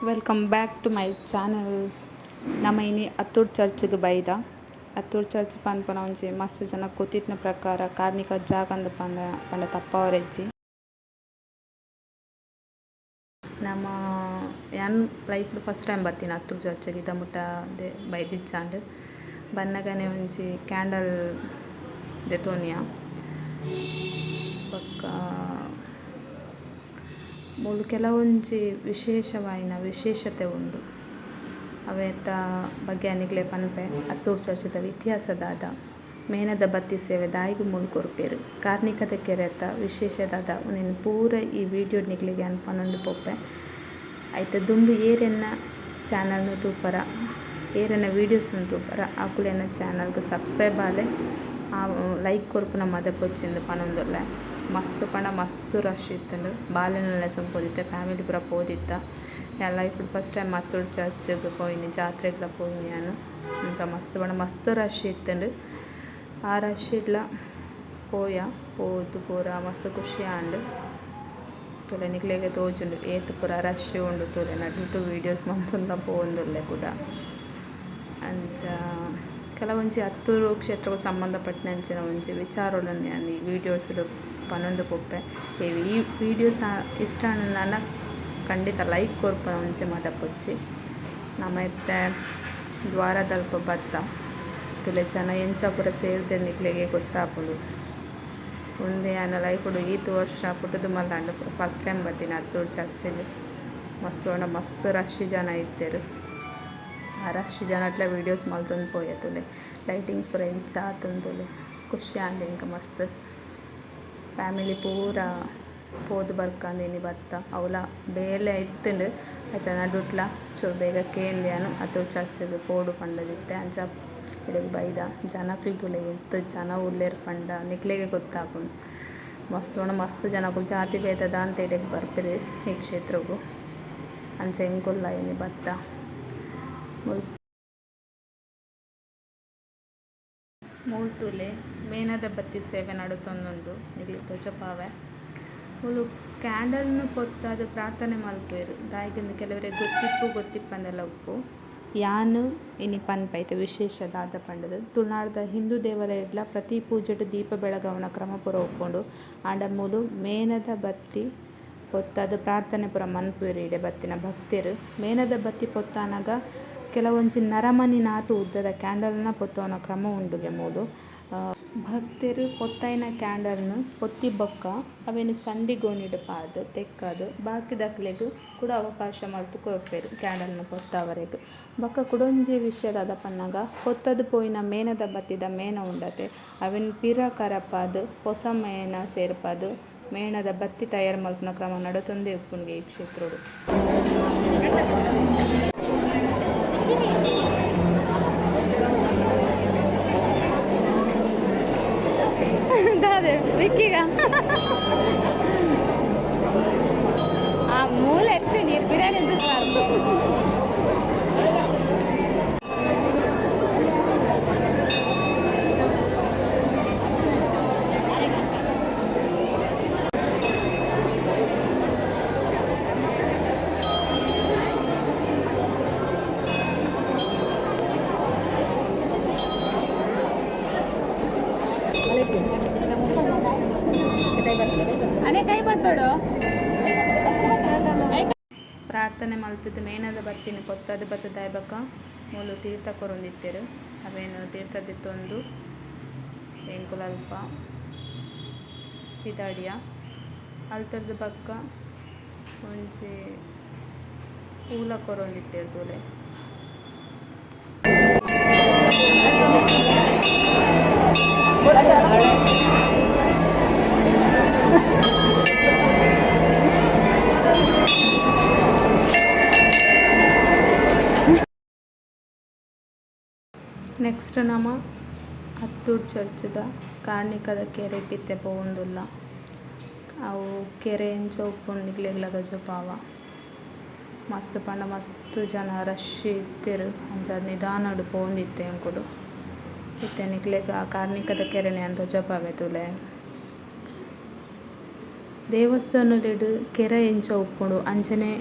Welcome back to my channel. ನಮ ಇನಿ ಅತ್ತೂರು ಚರ್ಚ್ಗ್ ಬೈದ. ಅತ್ತೂರು ಚರ್ಚ್ ಪನ್ಪುನ ಒಂಜಿ ಮಸ್ತ್ ಜನ ಗೊತ್ತಿತ್ತಿನ ಪ್ರಕಾರ ಕಾರ್ಣಿಕ ಜಾಗಂದ್ ಪಂಡ ಪಂಡ ತಪ್ಪಾವರೆಜ್ಜಿ. ನಮ ಯಾನ್ ಲೈಫ್ ಡ್ ಫಸ್ಟ್ ಟೈಮ್ ಬತ್ತಿನ ಅತ್ತೂರು ಚರ್ಚ್ಗ್ ಇದ ಮುಟ ಬೈದಿಜ್ಜಾಂಡ್. ಬನ್ನಗನೆ ಒಂಜಿ ಕ್ಯಾಂಡಲ್ ದೆತೋನಿಯ ಬೊಕ್ಕ ಮೂಲು ಕೆಲವೊಂಜಿ ವಿಶೇಷವಾಯಿನ ವಿಶೇಷತೆ ಉಂಡು. ಅವೆತ ಬಗ್ಗೆ ಯಾನ್ ಪನ್ಪೆ ಅತ್ತೂರು ಚರ್ಚ್ದ ಇತಿಹಾಸ ದಾದ ಮೇನದ ಬತ್ತಿ ಸೇವೆ ದಾಯೆಗ್ ಮೂಲು ಕೊರ್ಪೆರ್ ಕಾರ್ನಿಕದ ಕೆರೆತ ವಿಶೇಷ ದಾದ ಉಂದೆನ್ ಪೂರ ಈ ವಿಡಿಯೋ ನಿಕ್ಲೆಗ್ ಯಾನ್ ಪನೊಂದು ಪೋಪೆ. ಐತ ದುಂಬು ಏರೆನ್ನ ಚಾನೆಲ್ ನು ತೂಪರ ಏರೆನ ವೀಡಿಯೋಸ್ ನು ತೂಪರ ಅಕುಲೆನ ಚಾನೆಲ್ ಗ್ ಸಬ್ಸ್ಕ್ರೈಬ್ ಆಲೆ ಲೈಕ್ ಕೊರ್ಪುನ ಮದಪೊರ್ಚಿ ಪನೊಂದುಲ್ಲೆ. ಮಸ್ತ್ ಪಂಡ ಮಸ್ತ್ ರಶ್ ಇತ್ತುಂಡು ಬಾಲೆಲೆನ್ ಲೆಸೊಂದು ಪೋದಿತ್ತೆ ಫ್ಯಾಮಿಲಿ ಪೂರ ಪೋದಿತ್ತ. ಯಾನ್ ಲೈಫ್ ಡ್ ಫಸ್ಟ್ ಟೈಮ್ ಅತ್ತೂರು ಚರ್ಚ್ ಗ್ ಪೋಯಿನಿ ಜಾತ್ರೆಗ್ಲ ಪೋಯಿನಿ ಯಾನ್. ಅಂಚ ಮಸ್ತ್ ಪಂಡ ಮಸ್ತ್ ರಶ್ ಇತ್ತುಂಡು. ಆ ರಶ್ ಡ್ಲ ಪೋಯ ಪೋದು ಪೂರ ಮಸ್ತ್ ಖುಷಿ ಆಂಡ್. ತೂಲೆ ನಿಕ್ಲೆಗ್ ತೋಜುಂಡು ಏತ್ ಪೂರ ರಶ್ ಉಂಡು ತೂಲೆ ನಡುಟು ವೀಡಿಯೋಸ್ ಮಂತೊಂದುಲ ಪೋವೊಂದುಲ್ಲೆ ಕುಡ. ಅಂಚ ಕೆಲವೊಂಜಿ ಅತ್ತೂರು ಕ್ಷೇತ್ರಗ್ ಸಂಬಂಧ ಪಟ್ಟಿನಂಚಿನ ಒಂಜಿ ವಿಚಾರೊಲೆನ್ ಯಾನ್ ಈ ವೀಡಿಯೋಸ್ ಡ್ ಪನೊಂದು ಪೋಪೆ. ಈ ವೀಡಿಯೋಸ್ ಇಷ್ಟ ಆಂಡ ಖಂಡಿತ ಲೈಕ್ ಕೊರ್ಪುನ ಒಂಜಿ ಮದಪೊರ್ಚಿ. ನಮ ಇತ್ತೆ ದ್ವಾರದಲ್ಪ ಬತ್ತ ತೂಲೆ ಜನ ಎಂಚ ಪೂರ ಸೇರ್ದೆರ್ ನಿಕ್ಲೆಗೆ ಗೊತ್ತಾಪುಂಡು. ಉಂದು ಯಾನ್ ಲೈಫ್ ಡ್ ಈತ್ ವರ್ಷ ಪುಟ್ಟುದು ಮಲ್ಲಾಂಡ್ ಫಸ್ಟ್ ಟೈಮ್ ಬತ್ತಿನ ಅತ್ತೂರು ಚರ್ಚ್ ಗ್. ಮಸ್ತ್ ಪಂಡ ಮಸ್ತ್ ರಶ್ ಜನ ಇತ್ತೆರ್. ಆ ರಶ್ ಜನಟ್ಲ ವೀಡಿಯೋಸ್ ಮಲ್ತೊಂದು ಪೋಯೆ ತೂಲೆ ಲೈಟಿಂಗ್ಸ್ ಪೂರ ಎಂಚ ಆತುಂಡು ತೂಲೆ ಖುಷಿ ಆಂಡ್ ಎಂಕ್ ಮಸ್ತ್. ಫ್ಯಾಮಿಲಿ ಪೂರ ಪೋದು ಬರ್ಕಂದ್ ಇನಿ ಬತ್ತ ಅವ್ಲ ಬೇಲೆ ಇತ್ತುಂಡು ಐತ ನಡುಟ್ಲ ಚೂರು ಬೇಗ ಕೇಂಡೆ ಯಾನ್ ಅತ್ತೂರು ಚರ್ಚ್ ಗ್ ಪೋಡು ಪಂಡುದಿತ್ತೆ ಅಂಚ ಇಡೆಗ್ ಬೈದ. ಜನಕುಲು ತೂಲೆ ಏತ್ ಜನ ಉಲ್ಲೆರ್ ಪಂಡ ನಿಕ್ಲೆಗೆ ಗೊತ್ತಾಪುಂಡು. ಮಸ್ತ್ ಪಂಡ ಮಸ್ತ್ ಜನಕುಲು ಜಾತಿ ಭೇದ ದಾಂತೆ ಇಡೆಗ್ ಬರ್ಪೆರ್ ಈ ಕ್ಷೇತ್ರಗ್. ಅಂಚ ಎಂಕುಲ್ಲ ಇನಿ ಬತ್ತ. ಮೂಲು ತೂಲೆ ಮೇನದ ಬತ್ತಿ ಸೇವೆ ನಡತೊಂದುಂಡು ನಿಕ್ಲೆಗ್ ತೋಜಪಾವೆ. ಮೂಲು ಕ್ಯಾಂಡಲ್ ನು ಪೊತ್ತಾದ್ ಪ್ರಾರ್ಥನೆ ಮನ್ಪುವೆರ್ ದಾಯೆಗಂದ್ ಕೆಲವೆರೆಗ್ ಗೊತ್ತಿಪ್ಪು ಗೊತ್ತಿಪ್ಪಂದೆಲ ಉಪ್ಪು. ಯಾನ್ ಇನಿ ಪನ್ಪೆ ಐತ ವಿಶೇಷ ದಾದ ಪಂಡುದು. ತುಳುನಾಡ್ದ ಹಿಂದೂ ದೇವಾಲಯಡ್ಲ ಪ್ರತಿ ಪೂಜೆಡ್ ದೀಪ ಬೆಳಗಾವುನ ಕ್ರಮ ಪೂರ ಉಪ್ಪುಂಡು. ಆಂಡ ಮೂಲು ಮೇನದ ಬತ್ತಿ ಪೊತ್ತಾದ್ ಪ್ರಾರ್ಥನೆ ಪೂರ ಮನ್ಪುವೆರ್ ಇಡೆ ಬತ್ತಿನ ಭಕ್ತೆರ್. ಮೇನದ ಬತ್ತಿ ಪೊತ್ತಾನಗ ಕೆಲವೊಂಜಿ ನರಮನಿನಾತ್ ಉದ್ದದ ಕ್ಯಾಂಡಲ್ ನ ಪೊತ್ತವುನ ಕ್ರಮ ಉಂಡುಗೆ ಮೂಲು. ಭಕ್ತೆರ್ ಪೊತ್ತಯಿನ ಕ್ಯಾಂಡಲ್ ನ್ ಪೊತ್ತಿ ಬೊಕ್ಕ ಅವೆನ್ ಚಂಡಿ ಗೋಣಿಡ್ ಪಾಡ್ದ್ ತೆಕ್ಕಾದ್ ಬಾಕಿದಕ್ಲೆಗ್ ಕುಡ ಅವಕಾಶ ಮಲ್ತ್ ಕೊರ್ಪೆರ್ ಕ್ಯಾಂಡಲ್ ನ್ ಪೊತ್ತಾವರೆಗ್. ಬೊಕ್ಕ ಕುಡೊಂಜಿ ವಿಷಯ ದಾದ ಪನ್ನಗ ಪೊತ್ತುದು ಪೋಯಿನ ಮೇನದ ಬತ್ತಿದ ಮೇನ ಉಂಡತೆ ಅವೆನ್ ಪಿರ ಕರಪಾದ್ ಪೊಸ ಮೇನ ಸೇರ್ಪಾದ್ ಮೇಣದ ಬತ್ತಿ ತಯಾರ್ ಮನ್ಪುನ ಕ್ರಮ ನಡತೊಂದೆ ಉಪ್ಪುಂಡು ಈ ಕ್ಷೇತ್ರಡ್. ದಾದೆ ವಿಕ್ಕಿಗ ಆ ಮೂಲೆ ಎತ್ತಿ ನೀರು ಬಿರಿಯಾನಿ ಅಂತ. ಅನೆ ಕೈ ಬತ್ತೋಡು ಪ್ರಾರ್ಥನೆ ಮಲ್ತುದು ಮೇನದ ಬತ್ತಿನ ಪೊತ್ತದು ಬತ್ತದಾಯ್ ಬೊಕ್ಕ ಮೂಲು ತೀರ್ಥ ಕೊರೊಂದಿತ್ತೆರ್. ಅವೆನ್ ತೀರ್ಥ ದೆತ್ತೊಂದು ಎಂಕುಲು ಅಲ್ಪ ಪಿದಾಡಿಯ. ಅಲ್ತುರ್ದು ಬೊಕ್ಕ ಒಂಜಿ ಪೂಲ ಕೊರೊಂದಿತ್ತೆರ್ ತೂಲೆ. ನೆಕ್ಸ್ಟ್ ನಮ ಅತ್ತೂರು ಚರ್ಚ್ದ ಕಾರ್ಣಿಕದ ಕೆರೆಕ್ ಇತ್ತೆ ಪೋವೊಂದುಲ್ಲ. ಅವು ಕೆರೆ ಎಂಚ ಉಪ್ಪುಂಡು ನಿಕ್ಲೆಗ್ಲ ತೋಜಪಾವ. ಮಸ್ತ್ ಪಂಡ ಮಸ್ತ್ ಜನ ರಶ್ ಇತ್ತೆರ್ ಅಂಚಾದ್ ನಿದಾನಡ್ ಪೋವೊಂದಿತ್ತೆ ಎಂಕುಲು. ಇತ್ತೆ ನಿಕ್ಲೆಗ್ ಆ ಕಾರ್ಣಿಕದ ಕೆರೆನ್ ಯಾನ್ ತೋಜಪಾವೆ ತೂಲೆ. ದೇವಸ್ಥಾನೊಲೆಡ್ ಕೆರೆ ಎಂಚ ಉಪ್ಪುಂಡು ಅಂಚನೆ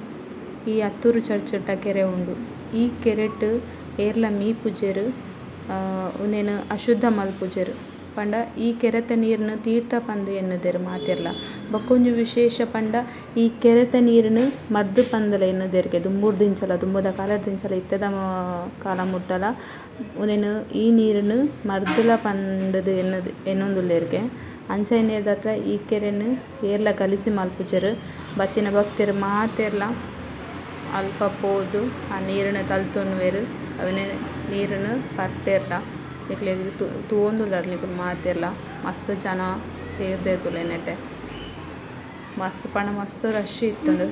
ಈ ಅತ್ತೂರು ಚರ್ಚ್ ಟ ಕೆರೆ ಉಂಡು. ಈ ಕೆರೆಟ್ ಏರ್ಲ ಮೀಪುಜೆರ್ ಉಂದೆನ್ ಅಶುದ್ಧ ಮನ್ಪುಜೆರ್ ಪಂಡ ಈ ಕೆರೆತ ನೀರ್ನ್ ತೀರ್ಥ ಪಂದ್ ಎನ್ನುದೆರ್ ಮಾತೆರ್ಲ. ಬೊಕೊಂಜಿ ವಿಶೇಷ ಪಂಡ ಈ ಕೆರೆತ ನೀರ್ನ್ ಮರ್ದ್ ಪಂದ್ ಲ ಎನ್ನುದೆರ್ಗೆ ದುಂಬುರ್ದಿಂಚಲ ದುಂಬುದ ಕಾಲಡ್ದಿಂಚಲ ಇತ್ತೆದ ಕಾಲ ಮುಟ್ಟಲ ಉಂದೆನ್ ಈ ನೀರ್ನ್ ಮರ್ದ್ಲ ಪಂಡ್‌ದ್ ಎನ್ನೊಂದುಲ್ಲೆರ್ಗೆ ಅಂಚಾಯಿನೆಡ್ದಾತ್ರ ಈ ಕೆರೆನ್ ಏರ್ಲ ಗಲೀಜು ಮನ್ಪುಜೆರ್ ಬತ್ತಿನ ಭಕ್ತೆರ್ ಮಾತೆರ್ಲ ಅಲ್ಪ ಪೋದು ಆ ನೀರ್‌ನ್ ತಲ್ತೊನ್ವೆರ್ ಅವೆನ್ ನೀರ್‌ನ್ ಪರ್ಪೆರ್ಲ. ನಿಕ್ಲೆಗ್ ತೂವೊಂದುಲ್ಲರ್ ನಿಕುಲು ಮಾತೆರ್ಲ ಮಸ್ತ್ ಜನ ಸೇರ್ದೆರ್ ತೂಲೆ ನೆಟೆ ಮಸ್ತ್ ಪಂಡ ಮಸ್ತ್ ರಶ್ ಇತ್ತುಂಡು.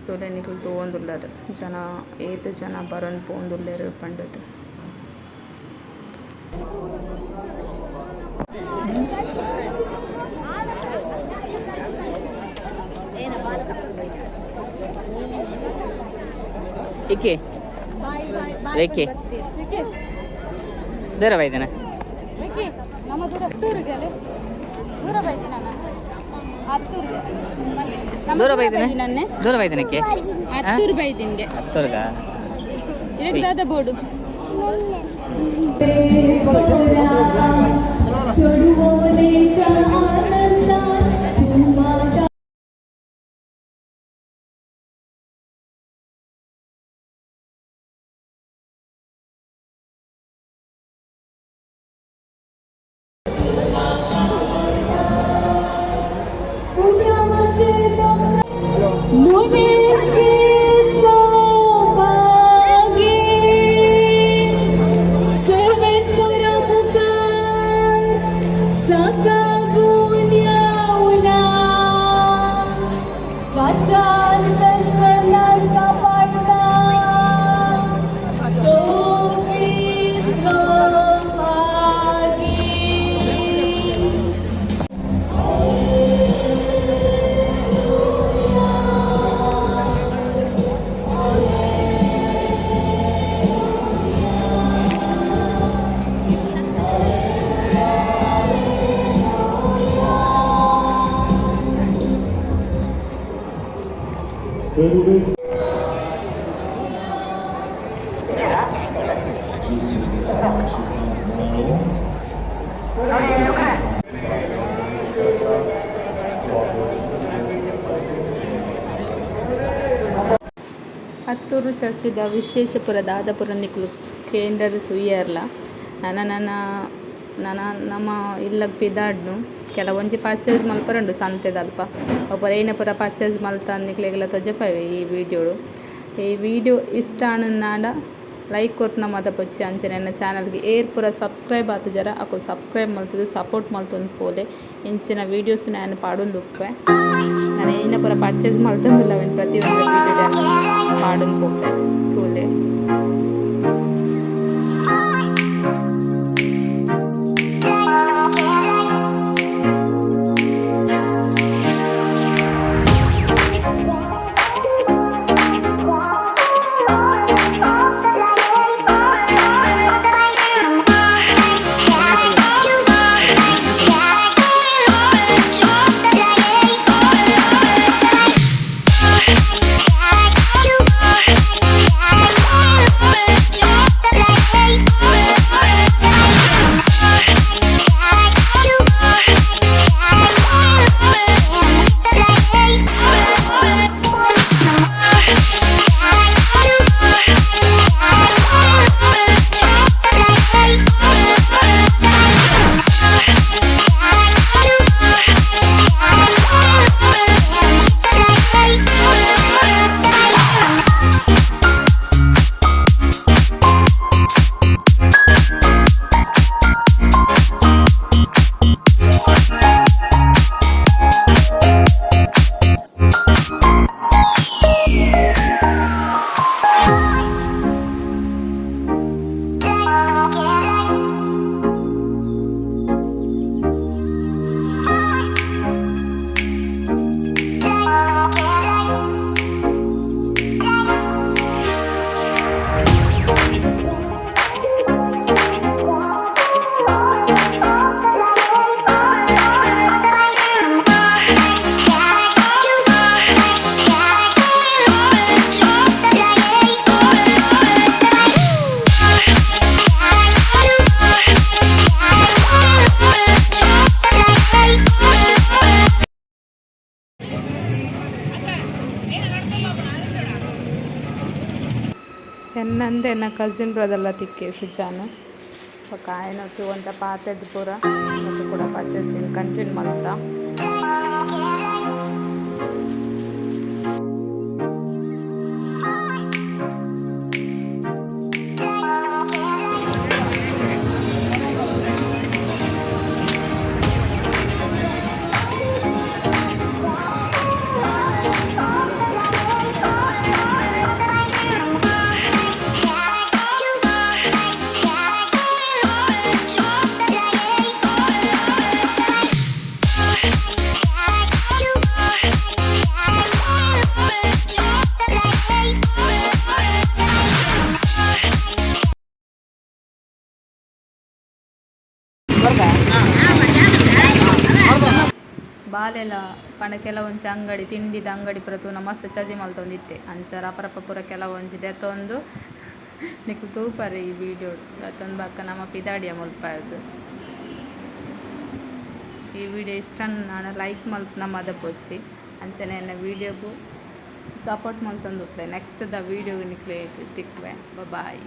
ತೂಲೆ ನಿಕುಲು ತೂವೊಂದುಲ್ಲರ್ ಜನ ಏತ್ ಜನ ಬರೊಂದು ಪೋವೊಂದುಲ್ಲೆರ್ ಪಂಡುದು. ಇಕ್ಕಿ ರೇಖೆ ದೂರ ಬೈದನ ನಮ್ಮ ದೂರ ಹತ್ತೂರಿಗೆ ದೂರ ಬೈದಿನ ಹತ್ತೂರಿಗೆ ದೂರ ಬೈದಿನ ದೂರ ಬೈದಿನಕ್ಕೆ ಹತ್ತೂರು ಬೈದಿನ್ಗೆ ಹತ್ತೂರ್ಗ ಇರಕ್ಕೆ ದಾದ ಬೋರ್ಡು. ಅತ್ತೂರು ಚರ್ಚಿದ ವಿಶೇಷ ಪೂರ ದಾದ ಪೂರ ನಿಕುಲು ಕೇಂಡರ್ ತೂಯರ್ಲ. ನನ ನನ ನನ ನಮ ಇಲ್ಲಗ್ ಪಿದಾಡ್ನು ಕೆಲವೊಂಜಿ ಪರ್ಚೇಸ್ ಮಲ್ಪರುಂಡು ಸಂತೆದಲ್ಪ ಅವು ಏನ ಪೂರ ಪರ್ಚೇಸ್ ಮಲ್ತ ನಿಕ್ಲೆಗ್ಲ ತೊಜಪಾವೆ ಈ ವಿಡಿಯೋಡು. ಈ ವಿಡಿಯೋ ಇಷ್ಟ ಆಂಡ ಲೈಕ್ ಕೊರ್ಪುನ ಮಾತ ಬೊರ್ಚಿ ಅಂಚನೆ ಎನ್ನ ಚಾನಲ್ಗೆ ಏರ್ ಪೂರ ಸಬ್ಸ್ಕ್ರೈಬ್ ಆತುಜರ ಅಕುಲು ಸಬ್ಸ್ಕ್ರೈಬ್ ಮಲ್ತುದು ಸಪೋರ್ಟ್ ಮಲ್ತೊಂದು ಪೋಲೆ. ಇಂಚಿನ ವೀಡಿಯೋಸ್ ನಾನು ಪಾಡೊಂದು ಉಪ್ಪೆ ನಾನು ಏನ ಪೂರ ಪರ್ಚೇಸ್ ಮಲ್ತೊಂದುಲ್ಲ ಅವೆನ್ ಪ್ರತಿಯೊಂದು ವೀಡಿಯೋ ಪಾಡೊಂದು ಪೋಪೆ ತೂಲೆ. ಎನ್ನಂದೆ ಎನ್ನ ಕಸಿನ್ ಬ್ರದರ್ಲ ತಿಕ್ಕೆ ಸುಜಾನ್. ಬೊಕ ಆಯನೊಟ್ಟು ಒಂತೆ ಪಾತೆರ್ದ್ ಪೂರ ಬೊಕ ಕುಡ ಪರ್ಚೇಸಿಂಗ್ ಕಂಟಿನ್ಯೂ ಮಲ್ತ. ಬಾಲೆಲ ಪಂಡ ಕೆಲವೊಂಜಿ ಅಂಗಡಿ ತಿಂಡಿದ ಅಂಗಡಿ ಪೂರ ತೂನ ಮಸ್ತ್ ಚದಿ ಮಲ್ತೊಂದಿತ್ತೆ. ಅಂಚ ರಪ ರಪ ಪೂರ ಕೆಲವೊಂಜಿ ದೆತೊಂದು ನಿಕುಲು ತೂಪರ್ ಈ ವಿಡಿಯೋ ದೆತೊಂದು ಬೊಕ್ಕ ನಮ ಪಿದಾಡಿಯ ಮುಲ್ಪರ್ದ್. ಈ ವಿಡಿಯೋ ಇಷ್ಟ ಆಂಡ ಲೈಕ್ ಮಲ್ಪುನ ಮದಪೊಡ್ಚಿ. ಅಂಚನೆ ಎನ್ನ ವಿಡಿಯೋಗು ಸಪೋರ್ಟ್ ಮಲ್ತೊಂದುಪ್ಪುಲೆ. ನೆಕ್ಸ್ಟ್ ದ ವಿಡಿಯೋ ನಿಕ್ಲೆಗ್ ತಿಕ್ಕುವೆ. ಬಾಯ್.